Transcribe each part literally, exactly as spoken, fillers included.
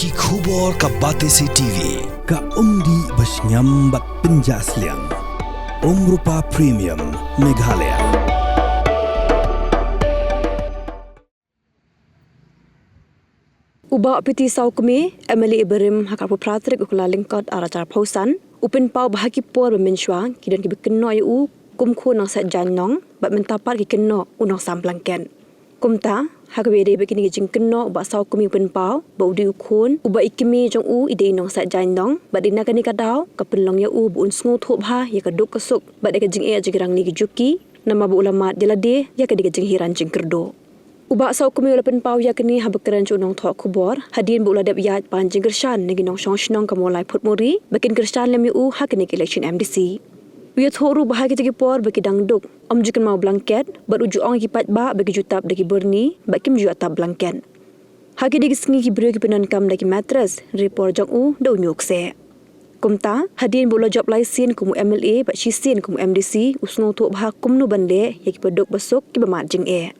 Ki khubor ka Batesi T V, ka umdih bashngiam bad pynjah sliang. Umrupa Premium, Meghalaya. U Bah P T Sawkmie, M L A barim, ha ka arphew phra tarik u Kyllalyngkot arhajar arphew san, u pynpaw ba ha ki por ba mynshuwa ki don kiba kynnoh ïa u kum khun nongset jaiñ nong, bad mynta pat ki kynnoh u nongsam blanket. Kumta, ha kaba ïadei bad kine ki jingkynnoh, u Bah Sawkmie u pynpaw ba u dei u khun uba i kmie jong u i dei i nongset jaiñ nong, bad dei na kane ka daw ka pynlong ïa u ba un sngewthuh bha ïa ka duk ka suk bad ïa ka jingeh jong ki rangli ki juki, namar ba u la mad ïa lade ïa ka dei ka jinghiar jingkyrduh. U Bah Sawkmie u la pynpaw ïa kane haba kren sha u nongthoh khubor hadien ba u la dep ïaid ban jingkyrshan na ki nongshong shnong ka Mawlai Photmuri ba kin kyrshan lem ïa u ha kane ka election M D C. U ïathuh ruh ba ha kita ki por ba ki dang duk, ym ju kynmaw blanket, bad u ju ong ïa ki paidbah ba ki ju tap da ki burni, bad kim ju ïa tap blanket. Ha ki dei ki sngi ki briew ki pyndonkam da ki mattress, hynrei por jong u da u ñiuh kseh. Kumta, hadien ba u la jop lai sien kum u M L A bad shisien kum u M D C, u sngewthuh bha kumno ban leh ïa kiba duk ba suk kiba mad jingeh.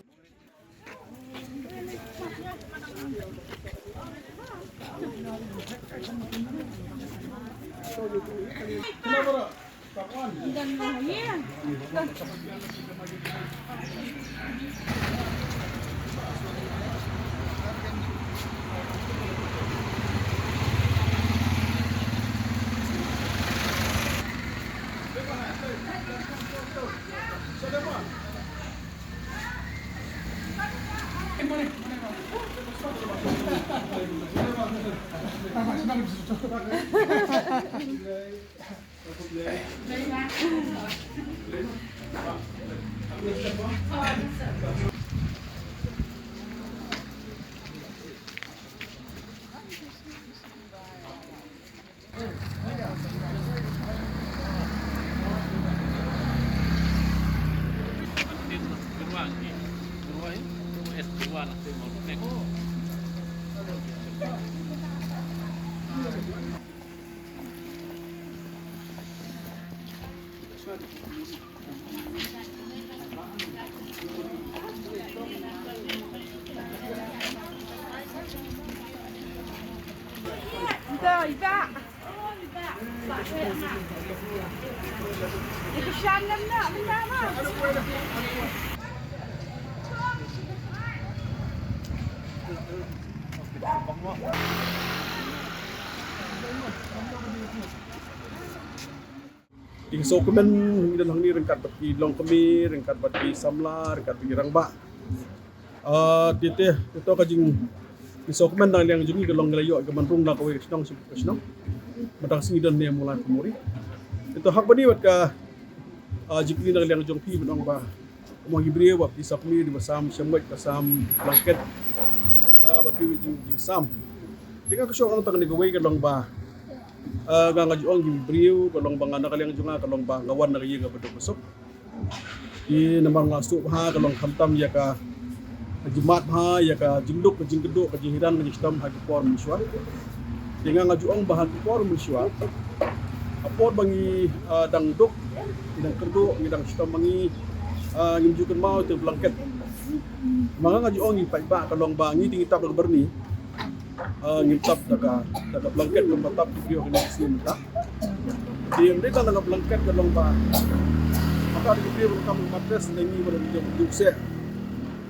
Ki sngewkmen ngi don hangne ryngkat bad ki longkmie, ryngkat bad ki samla, ryngkat bad ki rangbah. Ah, te te, te to ka jing, ki sngewkmen na liang jong ngi ka long ngi la ïoh ka ban rung na kawei ka shnong sha ka shnong. Mynta ka sngi don ne Mawlai Photmuri. Te to hap bad ni bad ka, ah, jingkylli na liang jong phi ban ong ba Mo ki briew ba phi sngewkmen ba sam shem wait ba sam blanket. Ah, ba phi wei jing, jingsam. Te nga ka shong ong tang ne kawei ka long ba, ah, nga nga ju ong ki briew ka long ba nga na ka liang jong nga ka long ba nga wan na ka ïing kaba duk ba suk. Te namar nga suk bha ka long khamtam ïa ka jingmad bha ïa ka jingduk ka jingkyrduh ka jinghiar ka jingshitom ha ki por mynshuwa. Te nga nga ju ong ba ha ki por mynshuwa, ha por ba ngi, ah, dang duk, ngi dang kyrduh, ngi dang shitom ba ngi, ah, ngim ju kynmaw ïa ka blanket. Ma nga nga ju ong ïa ki paidbah ka long ba ngi te ngi tap da ka byrni, ah, ngim tap da ka, da ka blanket kumba tap ki briew kine ki sngi mynta. Te ym dei tang da ka blanket ka long ba, ma ka da ki briew ba kam mattress ne ngi ba dang ju kseh.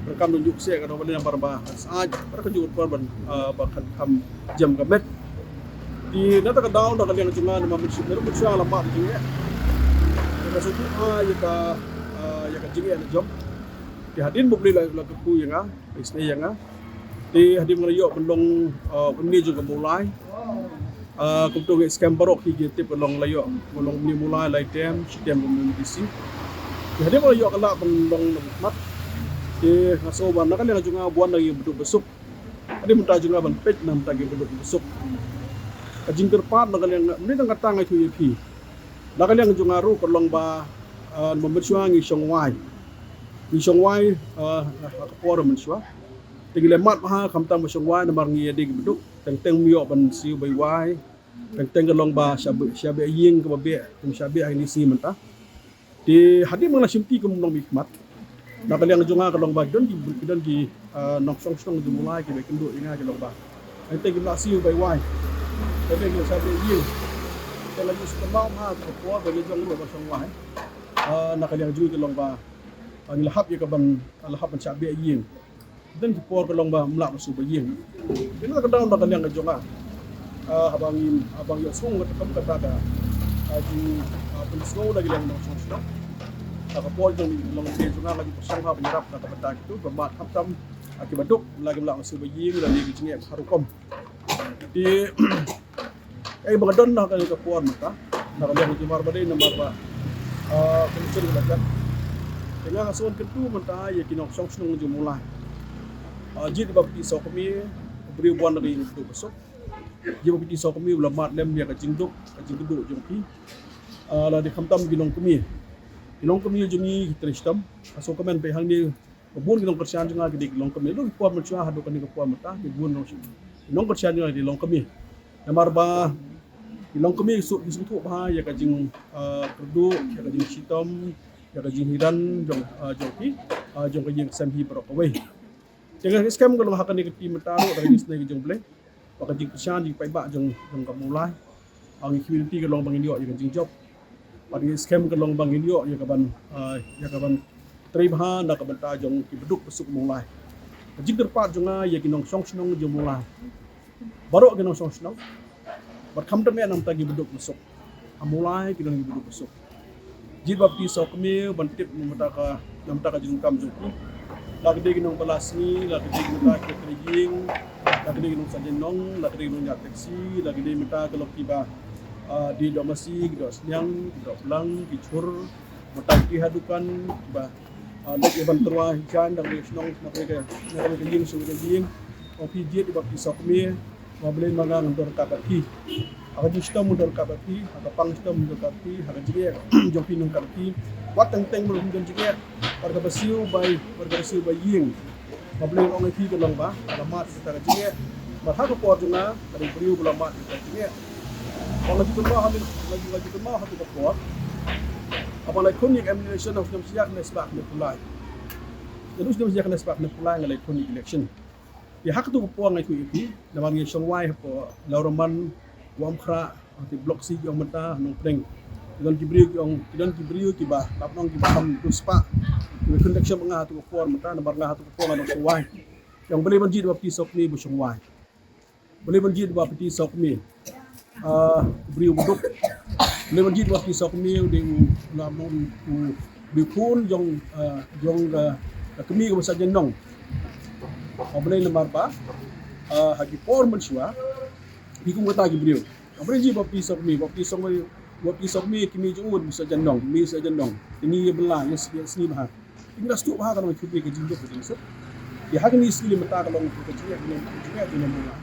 Ba kam dang ju kseh ka dang ba dang ba ba sah ba ka ju ban, ah, ba kan kam jem ka met. Te na ta ka daw na ka liang jong nga namar mynshuwa, mynshuwa la mad jingeh. Ka shu tu, ah, ïa ka, ah, ïa ka jingeh na jong. Te hadien ba U Blei la, la kyrkhu ïa nga, la isynei ïa nga. Te hadien ba nga la ïoh ban long, ah, une jong ka Mawlai. Ah, kumta ngi skhem baroh ki, ki tip ka long la ïoh, ka long une Mawlai lai term, shi term kum une M D C. Te hadien ba nga la ïoh ka lad ban long nongmihkhmat. Te nga sngew ba na ka liang jong nga ban wan na ka ïing ba duk ba suk. Hadien mynta jong nga ban peit na ka ïing ba duk ba suk. Ka jingkyrpad na ka liang, mynta nga tang nga ïathuh ïa phi. Na ka liang jong nga ruh ka long ba, ah, namar mynshuwa ngi shong wai. Ngi shong wai, ah, ha ka por mynshuwa. Te ngi la mad bha khamtam ba shong wai namar ngi ïadei ki ba duk. Teng teng ym ïoh ban siew bai wai. Teng teng ka long ba shah beh, shah beh ïing kaba beh, kum shah beh ha kine ki sngi mynta. Te hadien ba nga la shimti kum u nongmihkhmat, na ka liang jong nga ka long ba ki don ki, ki don ki, ah, nongshong shnong jong U Blei kiba kynduh ïa nga ki long ba Hynrei kim lah siew ba wai. Hynrei kim lah siew ba ïing. Te la ju shu kynmaw ha ka por ba ngi jong ruh ba shong wai. Ah, na ka liang jong ngi ka long ba, ah, ngi la hap ïa ka ban, la hap ban shah beh ïing. Dang ki por ka long ba ym lah ban siew ba ïing. Te na ka daw na ka liang ka jong nga, ah, haba ngi, haba ngi ïohsngew ka kam kata ka, ah, jing, ah, pynsngew na ka liang nongshong shnong. Na ka por jong ngi, long ka jong nga, nga ju pyrshang ha ban ïarap na ka bynta kito ba mad khamtam, ah, kiba duk, la kim lah ban siew ba ïing, la ki jingeh ha rukom. Te, eh, ba nga don na kane ka por mynta, na ka liang jong mar ba dei namar ba, ah, ka mission ka la jam. Te nga nga sngewbha kyntu mynta ïa ki nongshong shnong jong Mawlai. Ah, jied ba phi tih soh kmie, u briew u wan na ka ïing ba duk ba suk. Jied ba phi tih soh kmie u la mad lem ïa ka jingduk, ka jingkyrduh jong phi. Ah, la dei khamtam ki longkmie. Ki longkmie jong ngi ki trei shitom. Nga sngewkmen ba hangne, ba bun ki nongkyrshan jong nga ki dei ki longkmie. Haduh ki por mynshuwa haduh kane ka por mynta, ki bun ki nongkyrshan jong nga ki dei longkmie. Namar ba ki longkmie ki sngewthuh bha ïa ka jing, ah, kyrduh, ïa ka jingshitom, ïa ka jinghiran jong, ah, jong ki, ah, jong ka ïing ka sem hi baroh kawei. Te nga skhem ka long ha kane ka kti mynta ruh da ka jingisynei ka jong U Blei, ba ka jingkyrshan jingpaidbah jong, jong ka Mawlai, ah, ngi community ka long ba ngin ïoh ïa ka jingjop. Bad ngi skhem ka long ba ngin ïoh ïa ka ban, ah, ïa ka ban trei bha na ka bynta jong kiba duk ba suk Mawlai. Ka jingkyrpad jong nga ïa ki nongshong shnong jong Mawlai, baroh ki nongshong shnong, bad khamtam eh na ka bynta kiba duk ba suk. Ha Mawlai ki don kiba duk ba suk. Jied ba phi tih soh kmie ban tip na ka bynta ka, na ka bynta ka jingdonkam jong phi. La ka dei ki nongbylla sngi, la ka dei ki nongtrei ïing, la ka dei ki nongsajan nong, la ka dei ki nongñiah taxi, la ka dei mynta ka long kiba, ah, die doh masi, ki doh sniang, ki doh blang, ki jhur, mynta ki ha dukan, ba, ah, leit ïa ban tyrwa jan, da ka dei shnong, na ka dei ka, na ka dei ka ïing sha ka ïing. Ong phi jied ba phi tih soh kmie, ba U Blei ma nga ngan don ryngkat bad phi. Ha ka jingshitom ngan don ryngkat bad phi, ha ka pang shitom ngan don ryngkat bad phi, ha ka jingeh jong phi ngan don ryngkat bad phi. Wat teng teng ba ym don jingeh, bad kaba siew ba, bad kaba siew ba ïing. Ba U Blei u ong ïa phi ka long ba la mad ïa kata ka jingeh. Bad ha ka por jong nga, ka dei briew ba la mad ïa kata ka jingeh. Ba nga ju kynmaw ha, nga ju, nga ju kynmaw ha kata ka por. Haba nga la ïakhun ïa ka M L A election, ha u snem shi hajar khyndai spah khyndai phew lai. Naduh u snem shi hajar khyndai spah khyndai phew lai nga la ïakhun ïa ka election. Te ha katu ka por nga ïathuh ïa phi, namar ngi shong wai hapoh Lawraman, Wamkhrah, ha te Block C ki ong mynta, Nongpdeng. Ki don ki briew ki ong, ki don ki briew kiba, lap nong kiba kham riewspah. Kiba ïakhun election bad nga ha katu ka por mynta, namar nga ha katu ka por nga dang shong wai. Ki ong balei ban jied ba phi tih soh kmie ba shong wai. Balei ban jied ba phi tih soh kmie. Ah, u briew ba duk. Balei ban jied ba phi tih soh kmie, u dei u, lap nong u, u briew khun jong, ah, jong, ah, ka kmie kaba sajan nong. Ong balei namar ba, ah, ha ki por mynshuwa, phi kum kata ki briew. Ong balei jied ba phi tih soh kmie, ba phi tih soh kmie, ba phi tih soh kmie, kmie jong u, u sajan nong, kmie sajan nong. Te ngi ïa bylla, ïa s-, ïa sngi bha. Te ngi la sngewthuh bha ka long khublei ka jingduk ka jingsuk. Te ha kine ki sngi mynta ka long ka jingeh, ka long ka jingeh jong ngi Mawlai.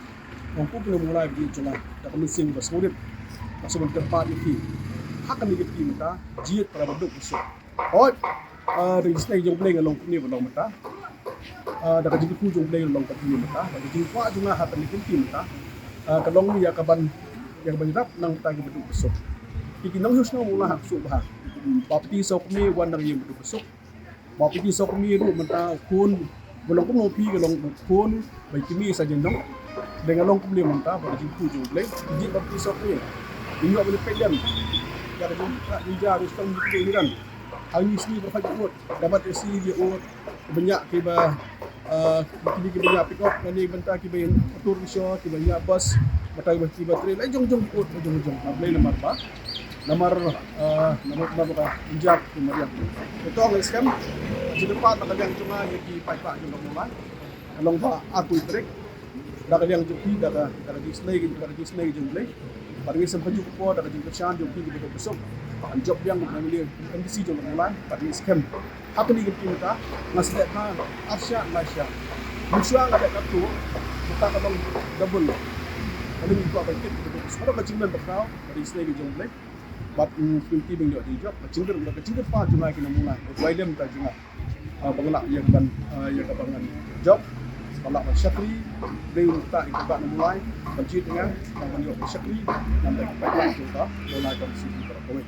Ong ko ki nong Mawlai ba ïeit jong nga, da ka mynsiem ba sngewrit, nga sngewbha ban kyrpad ïa phi. Ha kane ka kti mynta, jied para ba duk ba suk. Hooid, ah, da ka jingisynei jong U Blei nga long kumne ba long mynta. Ah, da ka jingkyrkhu jong U Blei nga long kumne mynta. Da ka jingkwah jong nga ha kane ka kti mynta, ah, ka long ïa ka ban, ïa ka ban ïarap na ka bynta kiba duk ba suk. Ki, ki nongshong shnong Mawlai ha ka suk bha. Ba phi tih soh kmie wan na ka ïing ba duk ba suk. Ba phi tih soh kmie ruh mynta u khun, ba long kumno phi ka long u khun ba ïa kmie sajan nong. Dei nga long kumne mynta ba ka jingkyrkhu jong U Blei. Jied ba phi tih soh kmie. Ïoh ba leit peit lem ïa ka jingkyrkhu jong U Blei. Hangne sngi ba pha ïoh ud, da ba te sngi ïoh ud, kiba ñiah kiba, ah, kine kiba ñiah pick up, lane bynta kiba ïa atur rickshaw, kiba ñiah bus, bynta kiba, kiba trei, la jong jong ki ud, la jong jong. Namar balei namar ba, namar, ah, namar, namar ba ka jingjia ki mariang. Te to nga skhem, jingkyrpad na ka liang jong nga ïa ki paidbah jong ka Mawlai. Ka long ba arphew tarik. Da ka liang jong phi, da ka, da ka jingisynei, da ka jingisynei jong U Blei. Bad ngi sngewbha kajuh ka por, da ka jingkyrshan jong phi kiba duk ba suk, ban jop biang ïa ka M D C jong ka Mawlai, bad ngi skhem. Ha kane ka kti mynta, nga sdang ha ar shah, lai shah. Mynshuwa nga dang katto, mynta ka long double. Ka long ïa ka kit kiba duk ba suk. Ka long ka jingman ba khraw, ka jingisynei ka jong U Blei. Bad, mm, kti ba ngi ïoh jingjop, ka jingkyrpad, ka jingkyrpad jong nga ki nong Mawlai, ka wai lem ka jong nga. Ah, ba nga lah ïa ka ban, ah, ïa ka ban ngan jop, ba lah ban shakri, dei u ta ïa ka ban Mawlai, ban jied nga, ban ïoh ban shakri, ngan dei ka ban jop ka Mawlai Constituency baroh kawei.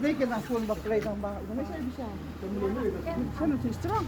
Take na phone ba play tang ba. Guna sa bisa. Sana tu strong.